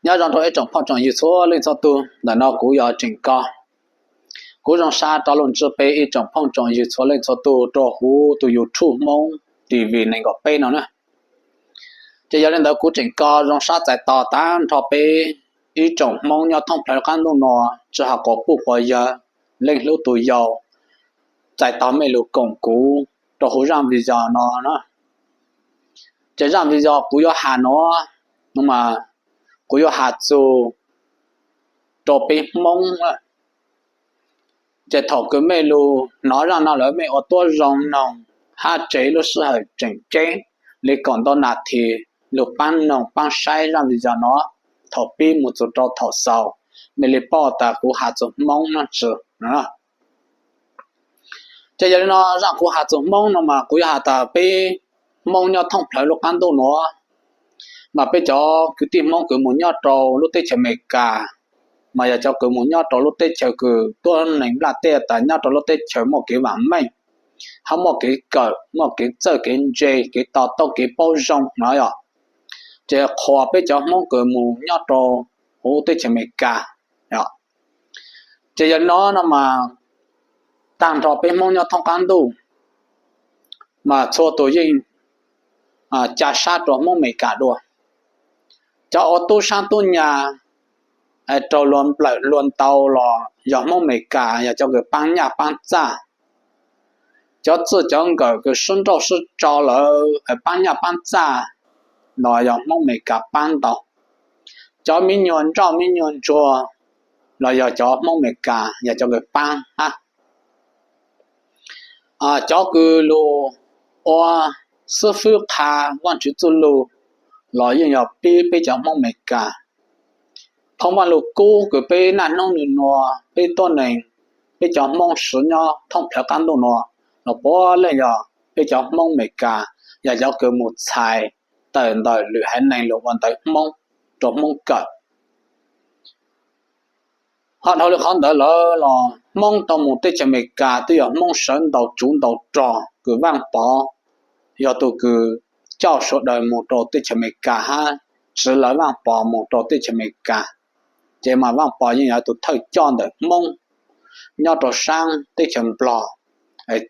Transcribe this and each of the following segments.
Nyob zoo rau ib tsoom phooj tsoom ywg txhua leej txhua tus, ntawm no kuv yog Tseem Kos. Kuv zoo sab rov los ntsib peb ib tsoom phooj tsoom ywg txhua leej txhua tus rau huv tus YouTube Hmoob T V nees nkaum peb no na. Ces yog li ntawd kuv Tseem Kos zoo sab txais tos tag nrho peb ib tsoom Hmoob nyob thoob plaws qab ntuj no, tsis hais quas puj quas yawg, leej hlub tus yau, txais tos mej lug koom kuv rau huv zaaj video no na. Ces zaaj video kuv yuav has no, no mas kuv yuav has txug rau peb Hmoob. Ces thaum kws mej lug hnov zaaj no lawm mej ua tuab zoo noog hab tsev lub sij hawm tseem ceeb li kaum ntau nas this lug paab noog paab saib zaaj video no thaum pib moog txug rau thaum xaus, mej li paub tas kuv has txug Hmoob nab tsi. Ces yog li no zaaj kuv has txug Hmoob no mas kuv yuav has tas peb Hmoob nyob thoob plaws lub qab ntuj nuav, mas peb cov kwv tij Hmoob kws moog nyob rau lub teb chaws Amelikas, mas yog cov kws moog nyob rau lub teb chaws kws tuab neeg nplaj teb tas nyob rau lub teb chaws muaj kev vaam meej, hab muaj kev kawm, muaj kev txawj kev ntse, kev to taub kev paub zoo no yog. Ces qhuas peb cov Hmoob kws moog nyob rau huv teb chaws Amelikas. Ces yog li no no mas tag nrho peb Hmoob nyob thoob qab ntuj mas txhua tus yeej ca sab rua Hmoob Amelikas dua. Cov ua tub sab tub nyag raug luag nplawm luag ntaus los yog Hmoob Amelikas yog cov kws paab nyaj paab txaj. Cov txij cov nkawm kws sib nrauj sib tso lawm paab nyaj paab txaj los yog Hmoob Amelikas paab ntau. Cov me nyuam nrauj me nyuam ntsuag los yog cov Hmoob Amelikas yog cov kws paab hab. Cov kws lug ua xib fwb qha Vaajtswv txuj lug los yeej yog pib peb cov Hmoob Amelikas. Qhov Vaaj Lug Kub kws peb naj hnub nwg nua peb tuab neeg, peb cov Hmoob sib nyob thoob plawg qaab ntuj nua los puav leej yog peb cov Hmoob Amelikas yog cov kws moog txhais tawm ntawm lwm haiv neeg lug ua ntawv Hmoob rua Hmoob kawm. Ho dhau li qhov ntawd lawm los Hmoob tau moog teb chaws Amelikas twb yog Hmoob sawv ntau tsuv ntau rog kws Vaaj Pov yog tug kws coj sawv daws moog rau teb chaws Amelikas hab tsiv lawv Vaaj Pov moog rau teb chaws Amelikas. Ces mas Vaaj Pov yeej yog tug thawj coj ntawm Hmoob nyob rau saab teb chaws Nplog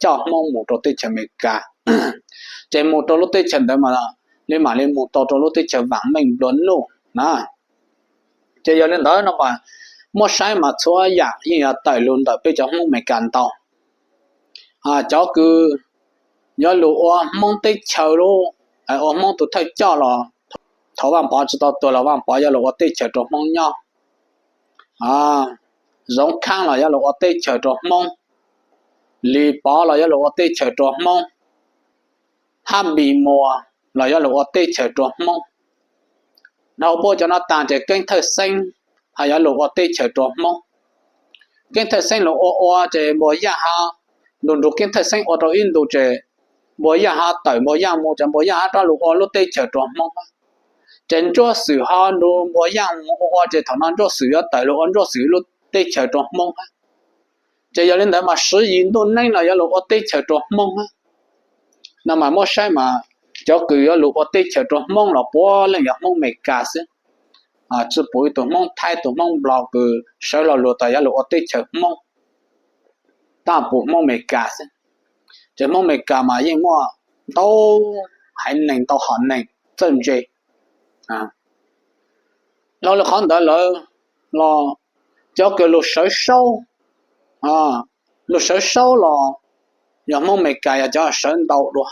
coj Hmoob moog rau teb chaws Amelikas. Ces moog rau lub teb chaws ntawd mas li mam li moog tau rau lub teb chaws vaam meej nplua nuj na. Ces yog li ntawd no mas muab saib mas txhua yaam yeej yog tawm lug ntawm peb cov Hmoob Amelikas ntau. Cov kws yuav lug ua Hmoob teb chaws lub, ua Hmoob tug thawj coj los thaum Vaaj Pov tsi tau tuag los Vaaj Pov yuav lug ua teb chaws rua Hmoob nyob. Zoov Khaab los yuav lug ua teb chaws rua Hmoob, Lis Pov los yuav lug ua teb chaws rua Hmoob, hab Npis Muas los yuav lug ua teb chaws rua Hmoob. Dhau puab cov no taag ces Keeb Thawj Xeeb ho yuav lug ua teb chaws rua Hmoob. Keeb Thawj Xeeb lug ua ua ces Npuas Yaaj ho, nrug nrug Keeb Thawj Xeeb ua rau ib ntus ces Npuas Yaaj ho tawm Npuas Yaaj mus ces Npuas Yaaj ho rov lug ua lub teb chaws rua Hmoob. Ces Ntsuab Xwm ho nrug Npuas Yaaj mus ua ua ces thaum no Ntsuab Xwm yuav tawm lug ua Ntsuab Xwm lub teb chaws rua Hmoob. Ces yog li ntawd mas Siv Yis Ntuj Neeb los yuav lug ua teb chaws rua Hmoob. No mas muab saib mas cov kws yuav lug ua teb chaws rua Hmoob los puav leej yog Hmoob Amelikas xwb. Tsi pum ib tug Hmoob Thaib tug Hmoob Nplog kws sawv lo lug tas yuav lug ua teb chaws Hmoob. Tab pum Hmoob Amelikas xwb. Ces Hmoob Amelikas mas yeej muaj ntau haiv neeg ntau hom neeg txawj ntse. Dhau li qhov ntawd lawm los cov kws lug sawv saub, lug sawv saub los yog Hmoob Amelikas yog cov sawv ntau dua.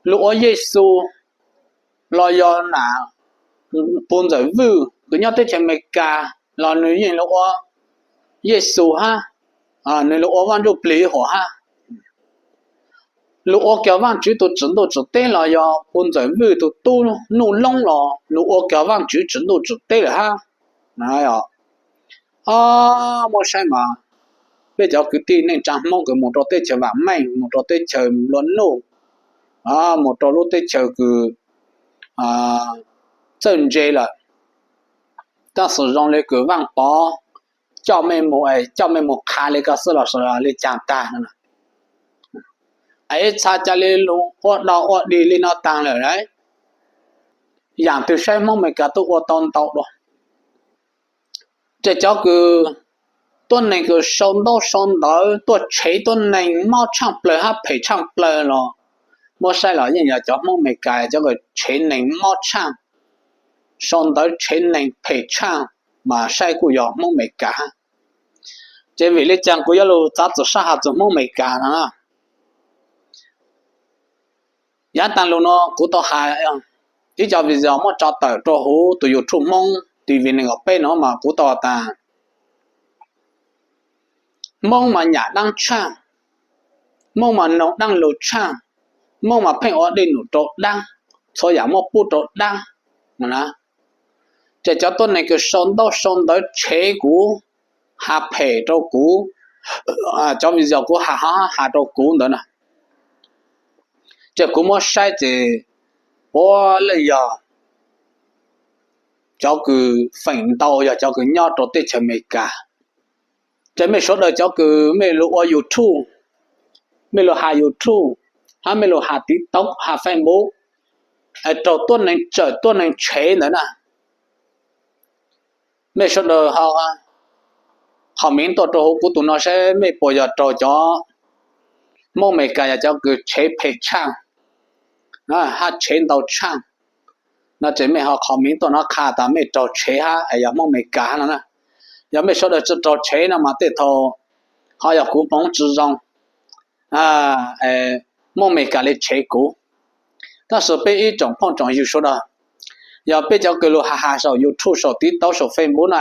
Lug ua Yexus los yog nam Pus Ntxawm Vwj kws nyob teb chaws Amelikas los nwg yeej lug ua Yexus hab, nwg lug ua Vaaj Ntsuj Plig huam hab. Lug ua kiag Vaajtswv tug tsim ntuj tsim teb los yog Pus Ntxawm Vwj tug tub Nuj Loob los lug ua kiag Vaajtswv tsim ntuj tsim teb lawm hab. Muab saib mas peb cov kwv tij neej tsaa Hmoob kws mus rau teb chaws vaam meej, mus rau teb chaws nplua nuj, mus rau lub teb chaws kws txawj ntse lawm, tab sis zoo li kws Vaaj Pov coj mej mus, coj mej mus qha li ko xwb los li caag tag no. Es txha ca li lug ua dog ua dig li no taag lawm. Yaam twg saib Hmoob Amelikas tuaj ua tau ntau dua. Ces cov kws tuab neeg kws sau ntaub sau ntawv tuaj tshev tuab neeg mob tshaaj plawg hab phem tshaaj plawg los muab saib los yeej yog cov Hmoob Amelikas cov kws tshev neeg mob tshaaj, sau ntawv tshev neeg phem tshaaj, mas saib kuj yog Hmoob Amelikas hab. Ces vim le caag kuv yuav lug txav txim sab has txug Hmoob Amelikas no na? Yav taag lug nuav kuv tau has ib co video muab tso tawm rua huv tus YouTube Hmoob TV neeg nkaum peb no mas kuv tau has tas Hmoob mas nyam daab tshaaj, Hmoob mas noog daab lug tshaaj, Hmoob mas pheej ua dej num rau daab, txhua yaam muab pub rau daab. Ces cov tuab neeg kws sau ntaub sau ntawv tshev kuv, has phem rau kuv, cov video kuv has has has rau kuv ntawd na, ces kuv muab saib ces puav leej yog cov kws feem ntau yog cov kws nyob rau teb chaws Amelikas. Ces mej sawv daws cov kws mej lug ua YouTube, mej lug has YouTube, hab mej lug has TikTok has Facebook, es raug tuab neeg tsawm tuab neeg tshev ntawd na, mej sawv daws ho, ho miv tuaj rau huv kuv tug no saib mej puas yog raug cov Hmoob Amelikas yog cov kws tshev phem tshaaj, hab tshev ntau tshaaj no, ces mej ho qhov miv tuaj no qha tas mej raug tshev hab es yog Hmoob Amelikas hab no na. Yog mej sawv daws tsi raug tshev no mas tej thaum ho yog kuv hmoov tsi zoo, Hmoob Amelikas le tshev kuv. Tab sis peb ib tsoom phooj tsoom ywg sawv daws, yog peb cov kws lug has has saum YouTube saum TikTok saum Facebook no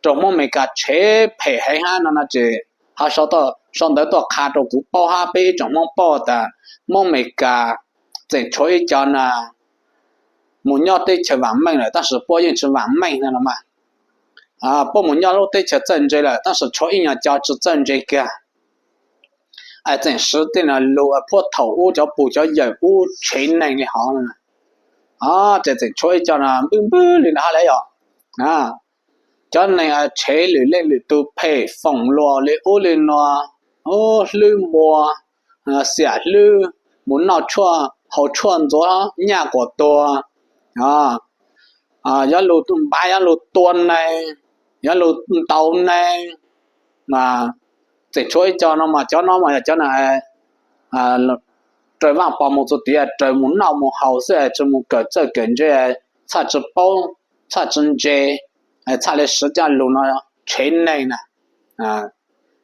raug Hmoob Amelikas tshev phem heev hab no no ces ho sau ntawv tuaj qha rau kuv paub hab peb ib tsoom Hmoob paub tas Hmoob Amelikas tseem tshuav ib co na mus nyob teb chaws vaam meej lawm tab sis puab yeej tsi vaam meej no los mas, puab mus nyob lub teb chaws txawj ntse lawm tab sis tshuav ib nyuag co tsi txawj ntse kiag, es tseem siv tej no lug puab thaum ub cov pug cov yawm ub tshev neeg li hov no. Ces tseem tshuav ib co no npwj npwj li no hab le yog cov neeg tshev lwm leej lwm tug phem foom luas li ub li no, hlwb npua, xiam hlwb, mus noj tshuaj haus tshuaj ntxuav nyaj kuas tuag, yuav lug npav yuav lug tua neeg, yuav lug ntaus neeg, mas tseem tshuav ib co no mas cov no mas yog cov na raws vaaj pov mus txug tid raws mus noj mus haus xwb es tsi mus kawm txawj kawm ntse, txhaj tsi paub, txhaj tsi ntse, txhaj le siv coj lug no tshev neeg na.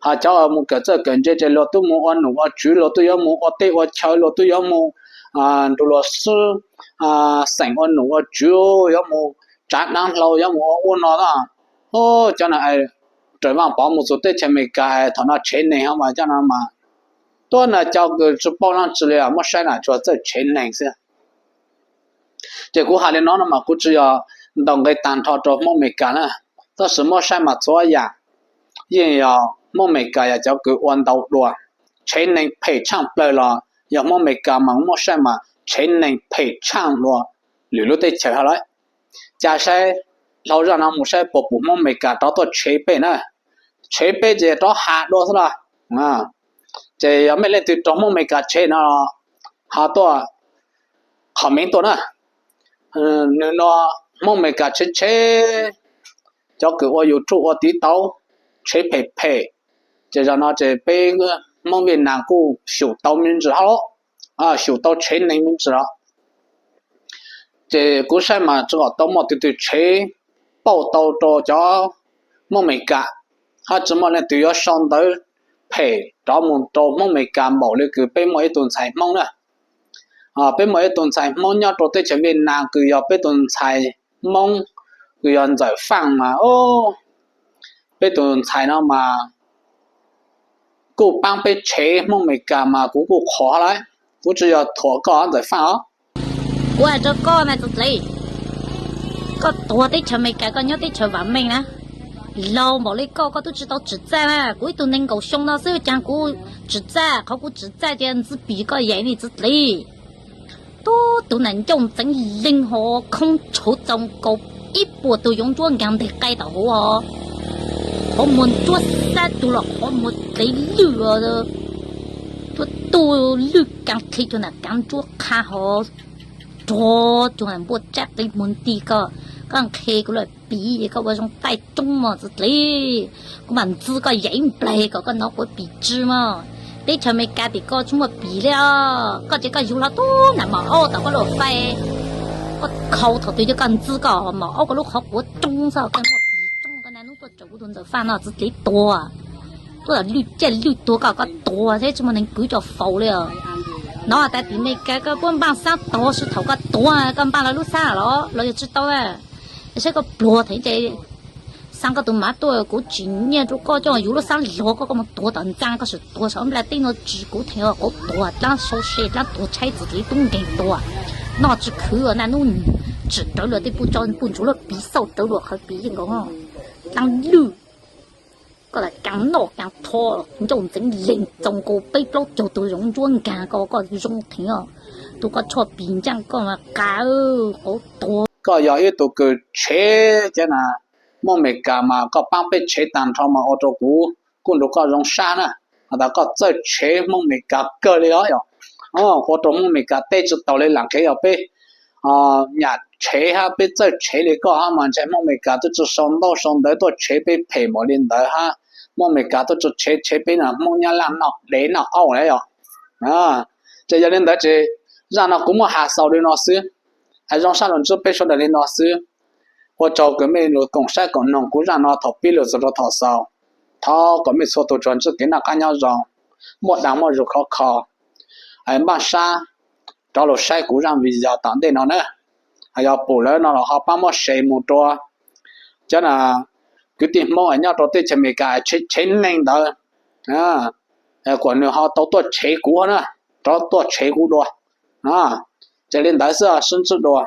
Ho cov mus kawm txawj kawm ntse ces luag tub mus ua num ua tswv, luag tub yuav mus ua teb ua chaw, luag tub yuav mus nrug luag xib xeem ua num ua tswv, yuav mus tsav dlaab hlau, yuav mus ua ub no, cov no raws vaaj pov mus txug teb chaws Amelikas thaum no tshev neeg hov mas cov no mas tuab neeg cov kws tsi paub dlaab tsi li muab saib na tsuas txawj tshev neeg xwb. Ces kuv has li no no mas kuv tsi yog ntaus nqe taag nrho rau Hmoob Amelikas na, tab sis muab saib mas txhua yaam yeej yog Hmoob Amelikas yog cov kws ua ntau dua, tshev neeg phem tshaaj plawg los yog Hmoob Amelikas mas muab saib mas tshev neeg phem tshaaj dua lwm lub teb chaws hov lawm. Ca saib, hlau zaj no mus saib puas pum Hmoob Amelikas rov tuaj tshev peb na, tshev peb ces rov has dua xwb los. Ces yog mej leej twg raug Hmoob Amelikas tshev no, ho tuaj qhov miv tuaj na. Nwg no Hmoob Amelikas tshev tshev, cov kws ua YouTube ua TikTok tshev phem phem, ces zaum no ces peb Hmoob Viaj Nam kuj xyum tau me ntsis hab los, xyum tau tshev neeg me ntsis los. Ces kuv saib mas tsi kom tau muaj tug twg tshev pauj tau rau cov Hmoob Amelikas, hab tsi muaj leej twg yuav sau ntawv phem rov mus rau Hmoob Amelikas npaum le kws peb muaj ib tug ntxhais Hmoob na. Peb muaj ib tug ntxhais Hmoob nyob rau teb chaws Viaj Nam kws yog peb tug ntxhais Hmoob kws yog Ntxawm Faaj mas, peb tug ntxhais no mas kuj paab peb tshev Hmoob Amelikas mas kuv kuj qhuas lawm, kuv tsi yog thuam koj Ntxawm Faaj os. Kuv has rau koj na txiv dlev, koj tuag teb chaws Amelikas koj nyob teb chaws vaam meej na, laug npaum le koj koj tub tsi tau tsim txaj na. Kuv ib tug neeg nkaum xyoo no xwb caag kuv tsim txaj, qhov kuv tsim txaj ces ntxwb pis koj yaim ne txiv dlev. Tub tug nam ncauj ntxeev leeg ho khoob tshauv txaus nkaus ib puas tug yoov ntsuab nkaag nteg qaib tom huv os. Qhov muag ntsuab xab tug los qhov muag dlev lwj, tuab tug lwj kaav qhi tug nam kaav ntsuab qha ho rog tug npuaj tsab qi muag nti koj, koj nqhe kuv lawm. piv es koj ua zoo taij roob mog txiv dlev. Kuv mam ntxi koj yaim nplaig kom koj hnov kuv piv tsi mog. Teb chaws Amelikas tim koj tsis muaj piv li os. Koj ces koj yuav hlo tub nram mos aub tom koj lub fais, koj khau thaum twg yog koj ntxi koj mos aub koj lub qhov quav roob xwb koj muaj piv roob. Koj naj hnub tuaj tsaws kuv tus ntxawm Faj no txiv dlev tuag, tuaj lwj ciaj lwj tuag koj, koj tuag thiab tsis muaj neeg kwv coj faus li os. Hnov tas tim Amelikas koj puab npaaj xab tuag sib thaum koj tuag koj npaaj lawv lub xab los los yog tsis tau na. Saib koj pluag theem ces xaa koj tus mav tuaj kuv tsim nyiaj rau koj coj yus lub xab log koj, koj mus tuag tom ntxaa koj sim tuag saum nplaj teb no tsis kuv theem os. Kuv tuag dlaab sau se dlaab tuag tshaib txiv dlev tub nkeeg tuag, noj tsis khwv naj hnub tsim rawv luag tej puj tso puj ntsuag luag piv xauj rawv luag qhawv piv yeej nkaus dlaab lwj. Koj lam kaas noj kaas tho ncauj ntxeev leeg txaus nkaus peb plaub caug tug zoov ntsuab nkaag koj, koj zoo theem os. Tus koj tshoj pis ntsaaj koj mas qas quav tuag. Koj yog ib tug kws tshev thiab na, Hmoob Amelikas mas koj paab peb tshev taag nrho mas ua rau kuv kuj nrug koj zoo sab na. Has tas koj txawj tshev Hmoob Amelikas kawg li os yog, ua rau Hmoob Amelikas teb tsis taus li lam qhev yog peb nyam tshev hab peb txawj tshev li koj hab mas ntshe Hmoob Amelikas twb tsi sau ntaub sau ntawv tuaj tshev peb phem npaum li ntawd hab. Hmoob Amelikas twb tsi tshev tshev peb na Hmoob Nyab Laj noj dev noj auj na yog. Ces yog li ntawd ces zaj no kuv muab has xaus li no xwb, es zoo sab lug ntsib peb sawv daws li no xwb. Ua tsaug kws mej lug koom saib koom noog kuv zaj no thaum pib lug txug rau thaum xaus. Thov kom mej txhua tug tsuas ntsib kev noj qab nyob zoo, muaj dag muaj zug khov kho, npaj sab rov lug saib kuv zaj video tom ntej no na. Yog pum lawm no los ho pab muab share mus rua cov kwv tij Hmoob nyob rau teb chaws Amelikas tshev neeg ntawd, kuas nwg ho tau tuaj tshev kuv na, rov tuaj tshev kuv dua. Ces li ntawd xwb, sib ntsib dua.